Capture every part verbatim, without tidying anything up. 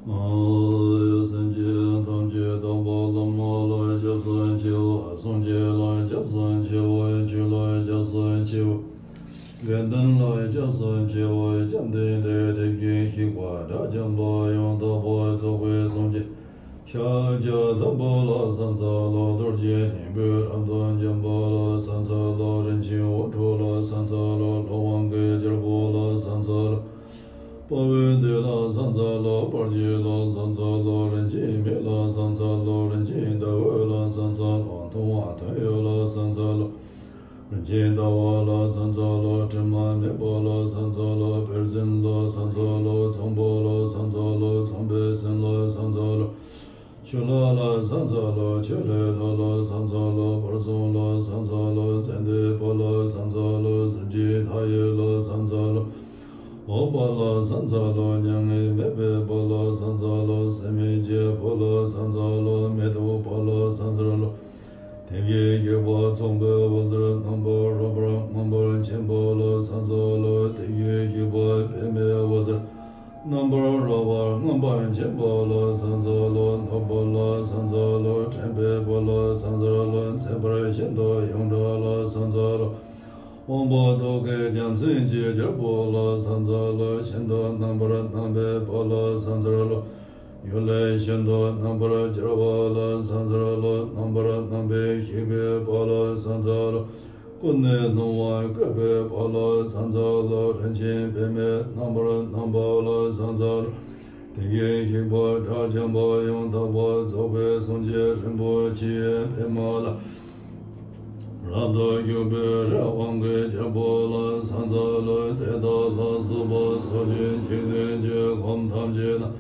སེམས་ཅན་ཐམས་ཅད་དམ་པ་བླ་མ་ལ་སྐྱབས་སུ་མཆིའོ། སངས་རྒྱས་ལ་སྐྱབས་སུ་མཆིའོ། ཆོས་ལ་སྐྱབས་སུ་མཆིའོ། དགེ་འདུན་ལ་སྐྱབས་སུ་མཆིའོ། བཅོམ་ལྡན་འདས་དེ་བཞིན་གཤེགས་པ་དགྲ་བཅོམ་པ་ཡང་དག་པར་རྫོགས་པའི་སངས་རྒྱས་ཤཱཀྱ་ཐུབ་པ་ལ་ཕྱག་འཚལ་ལོ། རྡོ་རྗེ་སྙིང་པོས་རབ་ཏུ་འཇོམས་པ་ལ་ཕྱག་འཚལ་ལོ། རིན་ཆེན་འོད་འཕྲོ་ལ་ཕྱག་འཚལ་ལོ། ལྷ་དབང་གི་རྒྱལ་པོ་ལ་ཕྱག་འཚལ་ལོ། དཔའ་བོའི་མདུན་ལ་ཕྱག་འཚལ་ལོ། དཔལ་གྱི་ལྷ་ལ་ཕྱག་འཚལ་ལོ། རིན་ཆེན་མི་ལ་ཕྱག་འཚལ་ལོ། རིན་ཆེན་ཟླ་འོད་ལ་ཕྱག་འཚལ་ལོ། མཐོང་བ་མཐོང་ཡུལ་ལ་ཕྱག་འཚལ་ལོ། རིན་ཆེན་ཟླ་བ་ལ་ཕྱག་འཚལ་ལོ། དྲི་མ་མེད་པ་ལ་ཕྱག་འཚལ་ལོ། དཔལ་འཛིན་ལ་ཕྱག་འཚལ་ལོ། ཚོམ་བུ་ལ་ཕྱག་འཚལ་ལོ། ཚངས་པའི་སེམས་ལ་ཕྱག་འཚལ་ལོ། ཆུ་ལྷ་ལ་ཕྱག་འཚལ་ལོ། ཆུ་ལྷའི་ལྷ་ལ་ཕྱག་འཚལ་ལོ། བར་གསུམ་ལ་ཕྱག་འཚལ་ལོ། ཙནྡན་པ་ལ་ཕྱག་འཚལ་ལོ། གཟི་བརྗིད་མཐའ་ཡས་ལ་ཕྱག་འཚལ་ལོ། འོད་དཔལ་ལ་ཕྱག་འཚལ་ལོ། མྱ་ངན་མེད་པའི་དཔལ་ལ་ཕྱག་འཚལ་ལོ། སྲེད་མེད་ཀྱི་དཔལ་ལ་ཕྱག་འཚལ་ལོ། མེ་ཏོག་དཔལ་ལ་ཕྱག་འཚལ་ལོ། དེ་བཞིན་གཤེགས་པ་ཚངས་པའི་འོད་ཟེར་རྣམ་པར་རོལ་པར་མངོན་པར་མཁྱེན་པ་ལ་ཕྱག་འཚལ་ལོ། དེ་བཞིན་གཤེགས་པ་པདྨའི་འོད་ཟེར་རྣམ་པར་རོལ་པར་མངོན་པར་མཁྱེན་པ་ལ་ཕྱག་འཚལ་ལོ། ནོར་དཔལ་ལ་ཕྱག་འཚལ་ལོ། དྲན་པའི་དཔལ་ལ་ཕྱག་འཚལ་ལོ། མཛེས་པར་ཤིན་ཏུ་ཡོངས་གྲགས་ལ་ཕྱག་འཚལ་ལོ། དབང་པོ་ཐོག་གི་རྒྱལ་མཚན་གྱི་རྒྱལ་པོ་ལ་ཕྱག་འཚལ་ལོ། ཤིན་ཏུ་རྣམ་པར་སྣང་བའི་དཔལ་ལ་ཕྱག་འཚལ་ལོ། གཡུལ་ལས་ཤིན་ཏུ་རྣམ་པར་རྒྱལ་བ་ལ་ཕྱག་འཚལ་ལོ། རྣམ་པར་སྣང་མཛད་གཤེགས་པའི་དཔལ་ལ་ཕྱག་འཚལ་ལོ། ཀུན་ནས་སྣང་བ་བཀོད་པའི་དཔལ་ལ་ཕྱག་འཚལ་ལོ། རིན་ཆེན་པདྨའི་རྣམ་པར་སྣང་བ་ལ་ཕྱག་འཚལ་ལོ། དེ་བཞིན་གཤེགས་པ་དགྲ་བཅོམ་པ་ཡང་དག་པར་རྫོགས་པའི་སངས་རྒྱས་རིན་པོ་ཆེའི་པདྨ་ལ། རབ་ཏུ་བཞུགས་པའི་རི་དབང་གི་རྒྱལ་པོ་ལ་ཕྱག་འཚལ་ལོ། དེ་དག་ལ་སོགས་པ་སོ་སྐྱེ་འཇིག་རྟེན་གྱི་ཁམས་ཐམས་ཅད་དང་།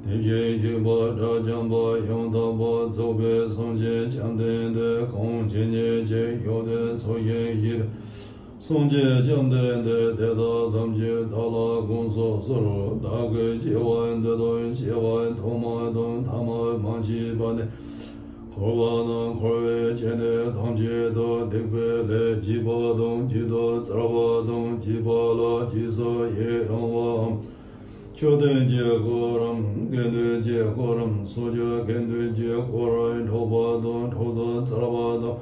དེ་བཞིན་གཤེགས་པ་དགྲ་བཅོམ་པ་ཡང་དག་པར་རྫོགས་པའི་སངས་རྒྱས་བཅོམ་ལྡན་འདས་གང་ཇི་སྙེད་ཅིག་ཡོད་དེ་ཚུལ་བཞིན་གཤེགས་པའི་སངས་རྒྱས་བཅོམ་ལྡན་འདས་དེ་དག་ཐམས་ཅད་བདག་ལ་དགོངས་སུ་གསོལ། བདག་གིས་སྐྱེ་བ་འདི་དང་སྐྱེ་བ་ཐོག་མ་དང་ཐ་མ་མ་མཆིས་པ་ནས། འཁོར་བ་དང་འཁོར་བའི་སྐྱེ་གནས་ཐམས་ཅད་དུ་སྡིག་པའི་ལས་བགྱིས་པ་དང་བགྱིད་དུ་སྩལ་བ་དང་བགྱིས་པ་ལ་རྗེས་སུ་ཡི་རང་བའམ། མཆོད་རྟེན་གྱི་དཀོར་རམ། དགེ་འདུན་གྱི་དཀོར་རམ། སངས་རྒྱས་དགེ་འདུན་གྱི་དཀོར་རམ། འཕྲོག་པ་དང་འཕྲོག་ཏུ་སྩལ་བ་དང་།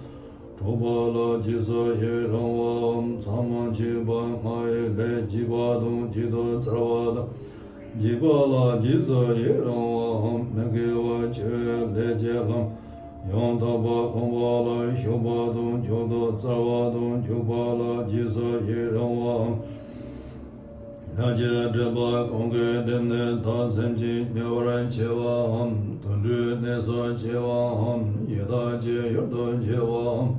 འཕྲོག་པ་ལ་རྗེས་སུ་ཡི་རང་བའམ། མཚམས་མ་མཆིས་པ་ལྔ་ཡི་ལས་བགྱིས་པ་དང་བགྱིད་དུ་སྩལ་བ་དང་། བགྱིས་པ་ལ་རྗེས་སུ་ཡི་རང་བའམ། མི་དགེ་བ་བཅུའི་ལས་ཀྱི་ལམ་ཡང་དག་པར་སྤངས་པ་ལ་ཞུགས་པ་དང་འཇུག་ཏུ་སྩལ་བ་དང་འཇུག་པ་ལ་རྗེས་སུ་ཡི་རང་བའམ། ལྷན་ཅིག་སྒྲིབ་པ་གང་གིས་བསྒྲིབས་ནས་བདག་སེམས་ཅན་ཉེ་བར་མཆི་བའམ། དུད་འགྲོའི་གནས་སུ་སྐྱེ་བའམ། ཡི་དྭགས་ཀྱི་ཡུལ་དུ་སྐྱེ་བའམ།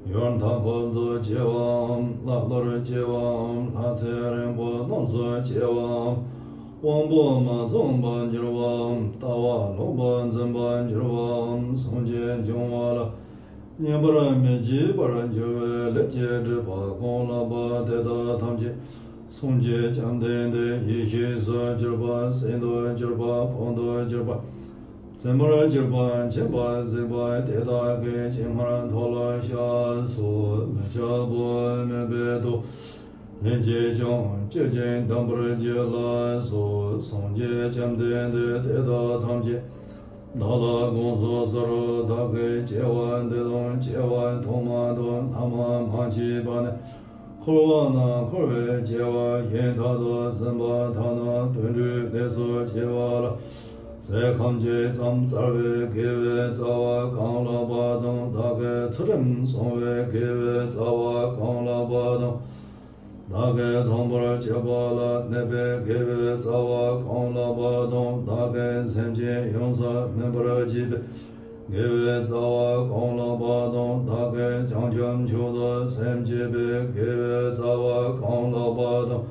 ཡུལ་མཐའ་འཁོབ་ཏུ་སྐྱེ་བའམ། ཀླ་ཀློར་སྐྱེ་བའམ། ལྷ་ཚེ་རིང་པོ་རྣམས་སུ་སྐྱེ་བའམ། དབང་པོ་མ་ཚང་བར་འགྱུར་བའམ། ལྟ་བ་ལོག་པར་འཛིན་པར་འགྱུར་བའམ། སངས་རྒྱས་འབྱུང་བ་ལ་བསྙེན་པར་མི་བགྱིད་པར་འགྱུར་བའི་ལས་ཀྱི་སྒྲིབ་པ་གང་ལགས་པ་དེ་དག་ཐམས་ཅད་སངས་རྒྱས་བཅོམ་ལྡན་འདས་ཡེ་ཤེས་སུ་གྱུར་པ། སྲིད་དུ་གྱུར་པ། ཕུང་དུ་གྱུར་པ། བཙན་པར་གྱུར་པ། འཆིང་བར་གཟིགས་པ་དེ་དག་གི་སྤྱན་སྔར་མཐོལ་ལོ་བཤགས་སོ། མི་འཆབ་བོ་མོས་པའི་ཐོག་ལྷན་ཅིག་ཀྱང་བཅོམ་ཞིང་བསྡམ་པར་བགྱིད་ལགས་སོ། སངས་རྒྱས་བཅོམ་ལྡན་འདས་དེ་དག་ཐམས་ཅད་བདག་ལ་དགོངས་སུ་གསོལ། བདག་གིས་སྐྱེ་བ་འདི་དང་སྐྱེ་བ་ཐོག་མ་དང་ཐ་མ་མ་མཆིས་པ་ནས། འཁོར་བ་ན་འཁོར་བའི་སྐྱེ་བ་གཞན་དག་ཏུ་སེམས་པ་ཐ་ན་དུད་འགྲོའི་གནས་སུ་སྐྱེ་བ་ལ། ཟས་ཁམ་གཅིག་ཙམ་བཙལ་བའི་དགེ་བའི་རྩ་བ་གང་ལགས་པ་དང་། བདག་གིས་ཚུལ་ཁྲིམས་བསྲུང་བའི་དགེ་བའི་རྩ་བ་གང་ལགས་པ་དང་། བདག་གིས་ཚངས་པར་སྤྱོད་པ་ལ་གནས་པའི་དགེ་བའི་རྩ་བ་གང་ལགས་པ་དང་། བདག་གིས་སེམས་ཅན་ཡོངས་སུ་སྨིན་པར་བགྱིད་པའི་དགེ་བའི་རྩ་བ་གང་ལགས་པ་དང་། བདག་གིས་བྱང་ཆུབ་མཆོག་ཏུ་སེམས་བསྐྱེད་པའི་དགེ་བའི་རྩ་བ་གང་ལགས་པ་དང་།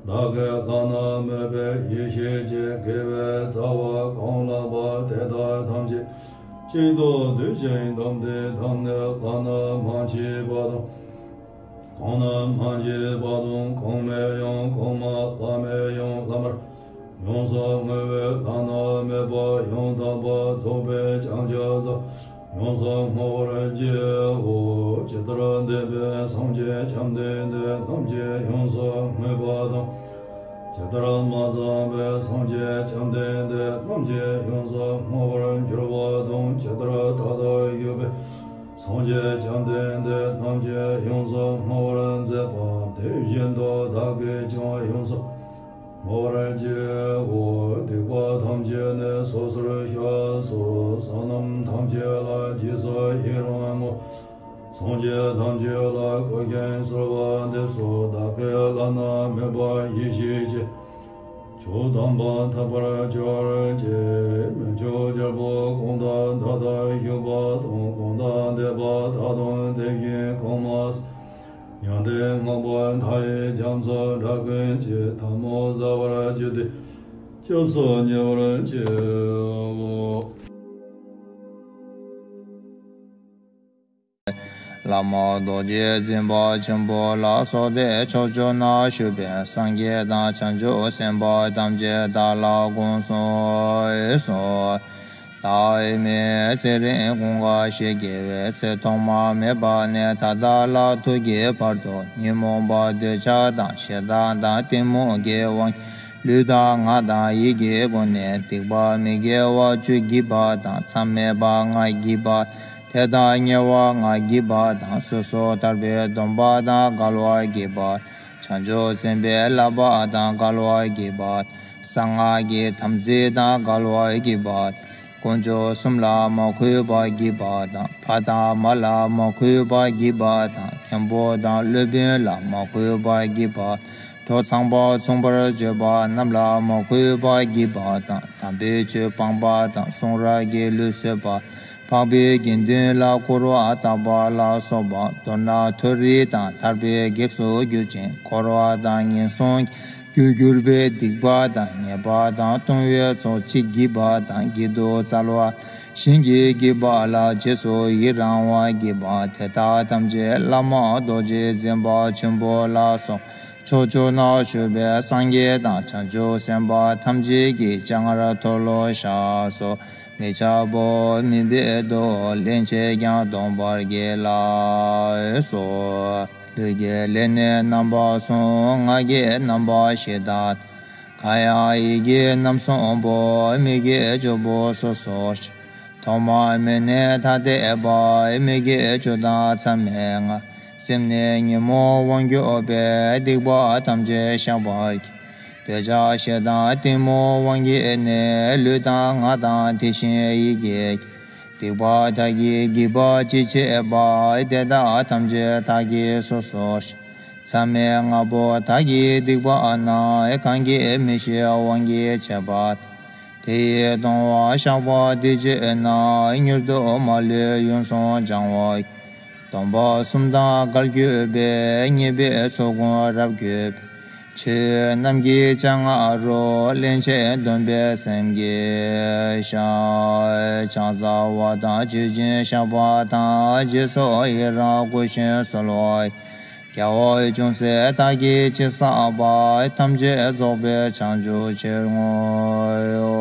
བདག་གིས་བླ་ན་མེད་པའི་ཡེ་ཤེས་ཀྱི་དགེ་བའི་རྩ་བ་གང་ལགས་པ་དེ་དག་ཐམས་ཅད་ཅིག་ཏུ་བསྡུས་ཤིང་བསྡམས་ཏེ་བསྡམས་ནས་བླ་ན་མ་མཆིས་པ་དང་། གོང་ན་མ་མཆིས་པ་དང་། གོང་མའི་ཡང་གོང་མ། བླ་མའི་ཡང་བླ་མར་ཡོངས་སུ་བསྔོས་པའི་བླ་ན་མེད་པ་ཡང་དག་པར་རྫོགས་པའི་བྱང་ཆུབ་ཏུ་ཡོངས་སུ་བསྔོ་བར་བགྱིའོ། ཇི་ལྟར་འདས་པའི་སངས་རྒྱས་བཅོམ་ལྡན་འདས་རྣམས་ཀྱིས་ཡོངས་སུ་བསྔོས་པ་དང་། ཇི་ལྟར་མ་ཚངས་པའི་སངས་རྒྱས་བཅོམ་ལྡན་འདས་རྣམས་ཀྱིས་ཡོངས་སུ་བསྔོ་བར་འགྱུར་བ་དང་། ཇི་ལྟར་ད་ལྟ་ཡོད་པའི་སངས་རྒྱས་བཅོམ་ལྡན་འདས་རྣམས་ཀྱིས་ཡོངས་སུ་བསྔོ་བར་མཛད་པ་དེ་བཞིན་དུ་བདག་གིས་ཀྱང་ཡོངས་སུ་བསྔོ་བར་བགྱིའོ། སྡིག་པ་ཐམས་ཅད་ནི་སོ་སོར་བཤགས་སོ། བསོད་ནམས་ཐམས་ཅད་ལ་རྗེས་སུ་ཡི་རང་ངོ་། སངས་རྒྱས་ཐམས་ཅད་ལ་བསྐུལ་ཞིང་གསོལ་བ་འདེབས་སོ། བདག་གིས་བླ་ན་མེད་པ་ཡེ་ཤེས་ཀྱི་ཆོས་དམ་པ་ཐོབ་པར་གྱུར་ཅིག། དམན་ཆོས་རྒྱལ་པོ་གང་དག་བདག་ལྟར་ཞུགས་པ་དང་། གང་དག་དད་པ་དག་དང་ལྡན་ཞིང་གང་མ་ཡང་དེ་བསྔགས་པ་མཐའ་ཡས་རྒྱ་མཚོ་འདྲ་ཀུན་གྱི། ཐལ་མོ་སྦྱར་བར་བགྱིས་ཏེ་སྐྱབས་སུ་མཆི་བར་བགྱིའོ། བླ་མ་རྡོ་རྗེ་འཛིན་པ་ཆེན་པོ་ལ་སོགས་ཏེ་ཕྱོགས་བཅུ་ན་བཞུགས་པའི་སངས་རྒྱས་དང་བྱང་ཆུབ་སེམས་དཔའ་ཐམས་ཅད་བདག་ལ་དགོངས་སུ་གསོལ། ད་ཨེ་མའི་ཚེ་རིང་གོང་ཁ་ཞེས་བགྱི་བའི་ཚེ་ཐོག་མ་མེད་པ་ནས་ད་ལྟ་ལ་ཐུག་གི་བར་དུ་ཉོན་མོངས་པ་འདོད་ཆགས་དང་ཞེ་སྡང་དང་གཏི་མུག་གི་དབང་ལུས་དང་ངག་དང་ཡིད་ཀྱི་སྒོ་ནས་སྡིག་པ་མི་དགེ་བ་བཅུ་བགྱིས་པ་དང་། མཚམས་མེད་པ་ལྔ་བགྱིས་པ། དེ་དག་ཉེ་བ་ལྔ་བགྱིས་པ་དང་། སོ་སོ་ཐར་པའི་སྡོམ་པ་དང་འགལ་བ་བགྱིས་པ། བྱང་ཆུབ་སེམས་དཔའི་བསླབ་པ་དང་འགལ་བ་བགྱིས་པ། གསང་སྔགས་ཀྱི་དམ་ཚིག་དང་འགལ་བ་བགྱིས་པ། དཀོན་མཆོག་གསུམ་ལ་མ་གུས་པ་བགྱིས་པ་དང་། ཕ་དང་མ་ལ་མ་གུས་པ་བགྱིས་པ་དང་། མཁན་པོ་དང་སློབ་དཔོན་ལ་མ་གུས་པ་བགྱིས་པ། གྲོགས་ཚངས་པ་མཚུངས་པར་སྤྱོད་པ་རྣམས་ལ་མ་གུས་པ་བགྱིས་པ་དང་། དམ་པའི་ཆོས་སྤངས་པ་དང་། གསུང་རབ་ཀྱི་ལུགས་བཟོད་པ། འཕགས་པའི་དགེ་འདུན་ལ་སྐུར་བ་བཏབ་པ་ལ་སོགས་པ། མདོར་ན་མཐོ་རིས་དང་ཐར་པའི་གེགས་སུ་གྱུར་ཅིང་། འཁོར་བ་དང་ངན་སོང་རྒྱུར་གྱུར་པའི་སྡིག་པ་དང་། ཉེས་པ་དང་ལྟུང་བའི་ཚོགས་ཅི་བགྱིས་པ་དང་། བགྱིད་དུ་སྩལ་བ་བཞིན་གྱི་བགྱིས་པ་ལ་རྗེས་སུ་ཡི་རང་བ་བགྱིས་པ། དེ་དག་ཐམས་ཅད་བླ་མ་རྡོ་རྗེ་འཛིན་པ་ཆེན་པོ་ལ་སོགས། ཕྱོགས་བཅུ་ན་བཞུགས་པའི་སངས་རྒྱས་དང་བྱང་ཆུབ་སེམས་དཔའ་ཐམས་ཅད་ཀྱི་སྤྱན་སྔར་མཐོལ་ལོ་བཤགས་སོ། མི་འཆབ་བོ་མི་འབད་དོ། སླན་ཆད་ཀྱང་སྡོམ་པར་གྱིས་ལགས་སོ། ལུས་ཀྱི་ལས་ནི་རྣམ་པ་གསུམ། ངག་གི་རྣམ་པ་བཞི་དང་། གང་ཡང་ཡིད་ཀྱི་རྣམ་གསུམ་པོ། མིག་གི་བཅུ་པོ་སོ་སོར། ཐོག་མ་མེད་ནས་ཐ་དད་པ། མིག་གི་བཅུ་དང་མཚམས་མེད་ལྔ། སེམས་ནི་ཉོན་མོངས་དབང་གྱུར་པས། སྡིག་པ་ཐམས་ཅད་བཤགས་པར་གྱིས། འདོད་ཆགས་ཞེ་སྡང་གཏི་མུག་དབང་གིས་ནི། ལུས་དང་ངག་དང་དེ་བཞིན་ཡིད་ཀྱིས། སྡིག་པ་དག་གིས་བགྱིས་པ་ཅི་མཆིས་པ། དེ་དག་ཐམས་ཅད་བདག་གིས་སོ་སོར། མཚམས་མེད་ལྔ་པོ་དག་གིས་སྡིག་པ་རྣམས། གང་གིས་མི་ཤེས་དབང་གིས་བྱས་པ། དེ་ཡིས་གཏོང་བ་བཤགས་པ་དུས་གཅིག་ན། མྱུར་དུ་མ་ལུས་ཡོངས་སུ་སྦྱང་བར། སྡོམ་པ་གསུམ་དང་འགལ་གྱུར་པའི། ཉེས་པའི་ཚོགས་ཀུན་རབ་གྱུར་པའི། ཆོས་རྣམས་ཀྱི་སྤྱན་སྔ་རུ། སླན་ཆད་སྡོམ་པའི་སེམས་ཀྱིས་བཤགས། ཕྱག་འཚལ་བ་དང་མཆོད་ཅིང་བཤགས་པ་དང་། རྗེས་སུ་ཡི་རང་བསྐུལ་ཞིང་གསོལ་བ། རྒྱལ་བ་ཅུང་ཟད་བདག་གིས་ཅི་བསགས་པ། ཐམས་ཅད་རྫོགས་པའི་བྱང་ཆུབ་ཕྱིར་བསྔོའོ།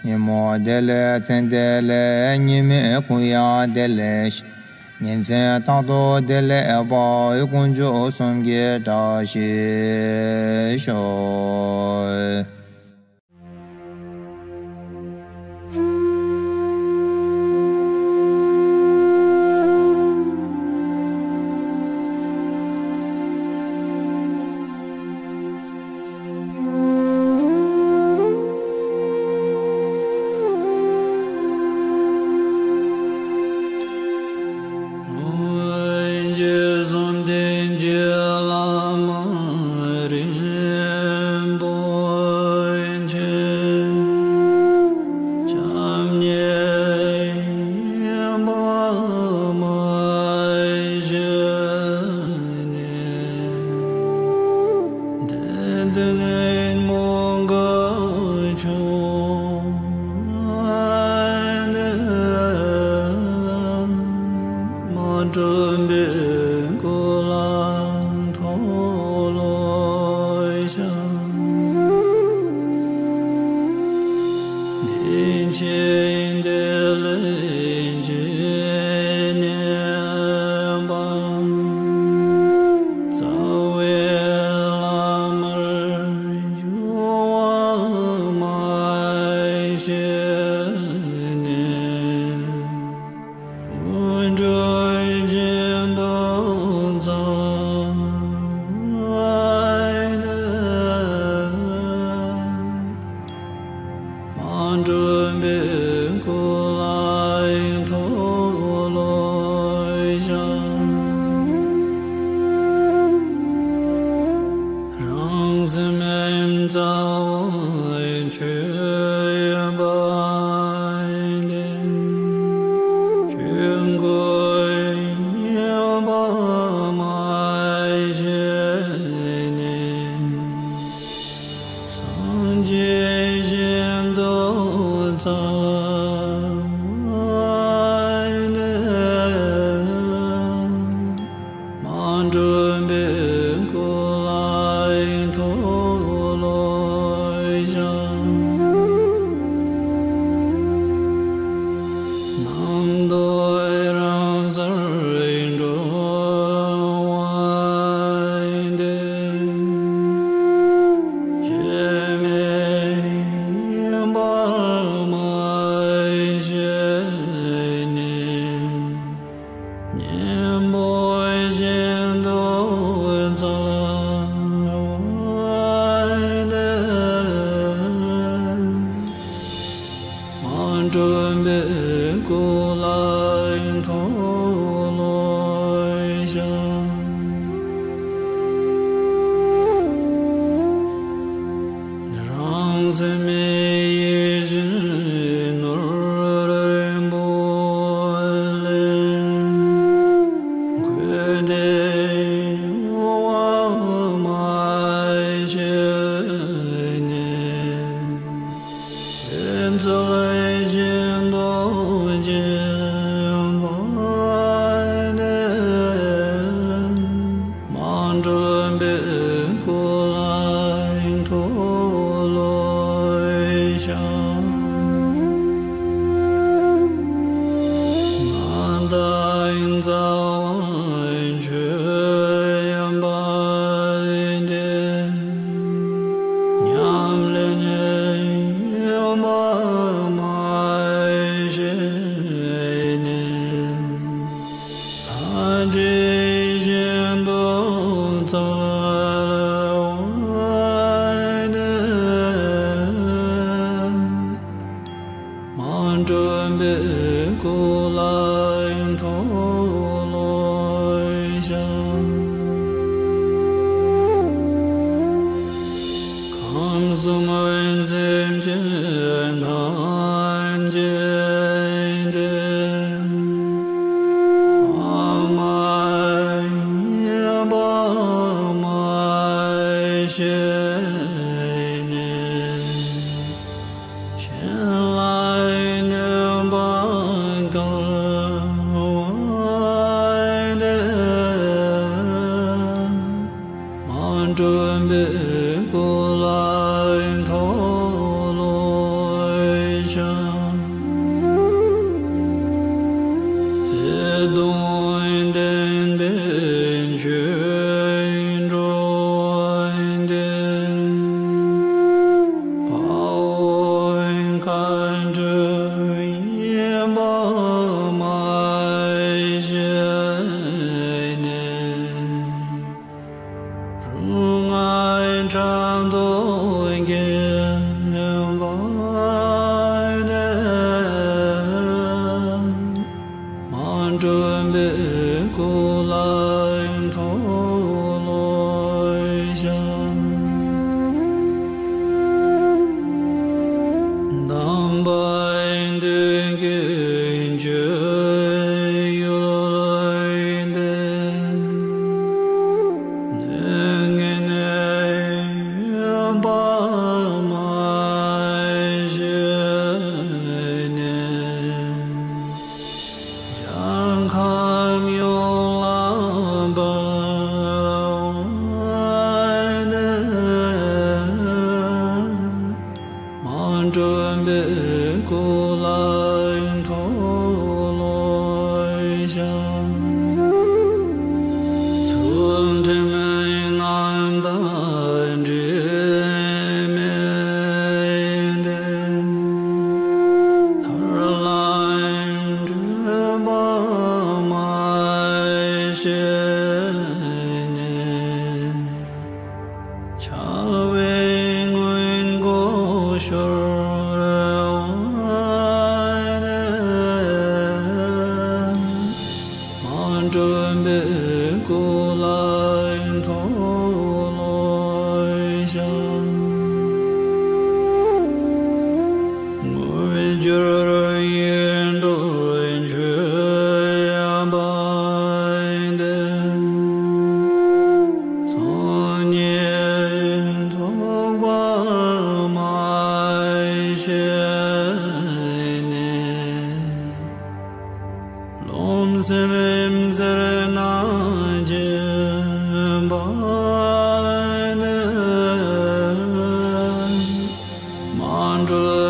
ཉོན་མོངས་བདེ་ལེགས་མཚན་བདེ་ལེགས། ཉེས་དམིགས་ཀུན་ཡང་བདེ་ལེགས་ཤིག། ཉིན་མཚན་རྟག་ཏུ་བདེ་ལེགས་པ། དཀོན་མཆོག་གསུམ་གྱི་བཀྲ་ཤིས་ཤོག། ཆོས་ཡིན་པ་འདི། ཆོས་སྐུ་ཡིན་པར་མ་ཤེས་ནས། སངས་རྒྱས་ཞིང་དུ་འཚང་བ་ནི། མ་གྲུབ་པའི་སྐུ་ལ་མཐོལ་ལོ་བཤགས། རྣམ་རྟོག་རང་སར་གྲོལ་བ་འདི། སྐྱེ་མེད་ཡིན་པར་མ་ཤེས་ནས། གཉེན་པོ་བཞིན་དུ་འཚང་བ་ནི། མ་གྲུབ་པའི་སྐུ་ལ་མཐོལ་ལོ་བཤགས། རང་སེམས་ཡེ་ཤེས་ནོར་བུ་ལས། འཁོར་འདས་འབྱུང་བ་མ་ཤེས་ནས། ཕན་ཚུན་བཞིན་དུ་འབྱེད་པ་ནི། མ་གྲུབ་པའི་སྐུ་ལ་མཐོལ་ལོ་བཤགས། ང་དང་རྩ་བ་ཆོས་ཡིན་པ་འདི། ཉམས་ལེན་ཡིན་པར་མ་ཤེས་ནས། ལྷ་འདྲེ་བཞིན་དུ་འཚང་བ་ནི། མ་གྲུབ་པའི་སྐུ་ལ་མཐོལ་ལོ་བཤགས། ཁམས་གསུམ་མཚན་བཅས་ཐམས་ཅད་དེ། ཨ་མ་ཡིན་པར་མ་ཤེས་ནས། གཞན་ལ་གནོད་པ་བསྐུལ་བ་ནི། མ་གྲུབ་པའི་སྐུ་ལ་མཐོལ་ལོ་བཤགས། བརྩེ་གདུང་ལྡན་པའི་ཆོས་འགྲོ་འདི། དཔའ་བོ་མཁའ་འགྲོ་ཡིན་པར་མ་ཤེས་ནས། རུ་ང་ཁྲག་འཐུང་གིས་སྦགས་ནས། མ་གྲུབ་པའི་སྐུ་ལ་མཐོལ་ལོ་བཤགས། དམ་པ་འདུས་ཀྱི་སྤྱོད་ཡུལ་འདི། གནོད་ངན་ཡིན་པར་མ་ཤེས་ནས། གྱངས་ཁ་མྱོང་ལ་སྦགས་ནས། མ་གྲུབ་པའི་སྐུ་ལ་མཐོལ་ལོ་བཤགས། ཚུལ་ཁྲིམས་རྣམ་དག་འབྲས་མེད་དེ། ཐར་ལམ་བགྲོད་པ་མ་ཤེས་ནས། འཆལ་བའི་སྔོན་འགོག་ཤོར་བ་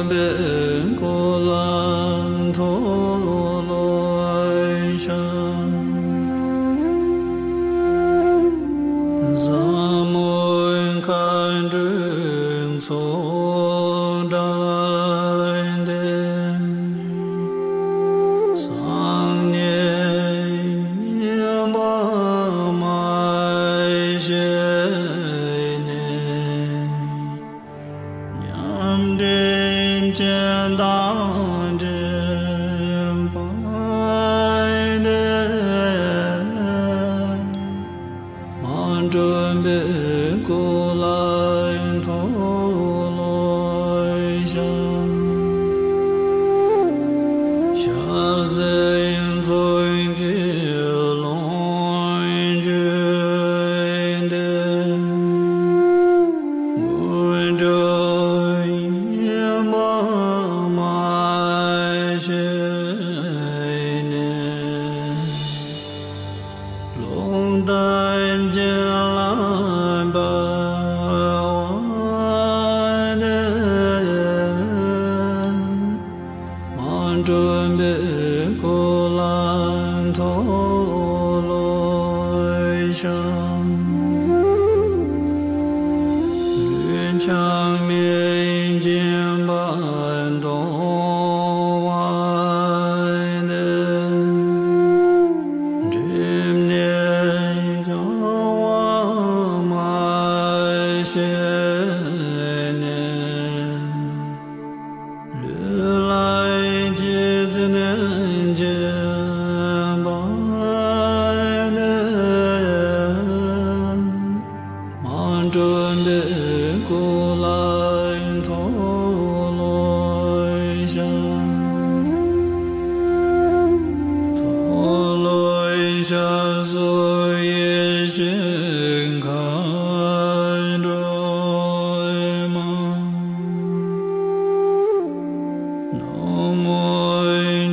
པའི་སྐུ་ལ་མཐོལ་ལོ་བཤགས། ཟབ་མོའི་མཁའ་འགྲོའི་ཚོགས་བསྒྲལ་ཏེ། སངས་རྒྱས་པདྨའི་ཞལ་ནས། མཉམ་འབྲེལ་སྤྱན་དང་མཇལ་བ་དེ། མ་བྲོས་པའི་སྐུ་ལ་མཐོལ་ལོ་བཤགས། ཞལ་ཟས་ཚོགས་ཀྱིས་ལོངས་སྤྱོད་དེ། སྔོན་འགྲོ་ཡི་པདྨའི་ཞལ་ནས། རླུང་རྟ་ཅན་ལ་འབར་བ་དེ། མ་བྲོས་པའི་སྐུ་ལ་མཐོལ་ལོ་བཤགས། ལུས་ཕྱགས་མས་བརྒྱན་པ་མཐོང་བ་དེ། སྒྲིབ་གཉིས་སྦྱང་བ་མ་ཤེས་ནས། ལུས་ལ་སྐྱེད་ཚལ་བྱིན་པ་དེ། མ་བྲོས་པའི་སྐུ་ལ་མཐོལ་ལོ་བཤགས། མཐོལ་ལོ་བཤགས་སོ་ཡེ་ཤེས་མཁའ་འགྲོ་མ། ནག་མོ་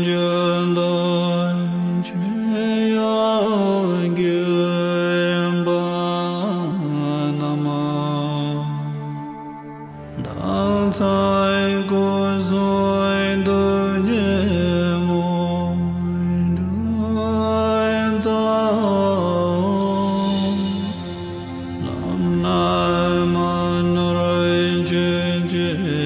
འགྱུར་ལྡོག་ཆོས་ཡོད་ལ་གུས་པ་བསྣམས། བདག་ཚེ་སྐུ་གསུམ་ཐུགས་བསྐྱེད་མོས་གུས་བརྩམས། ལམ་སྣ་མ་ནོར་ཆོས་ཀྱི་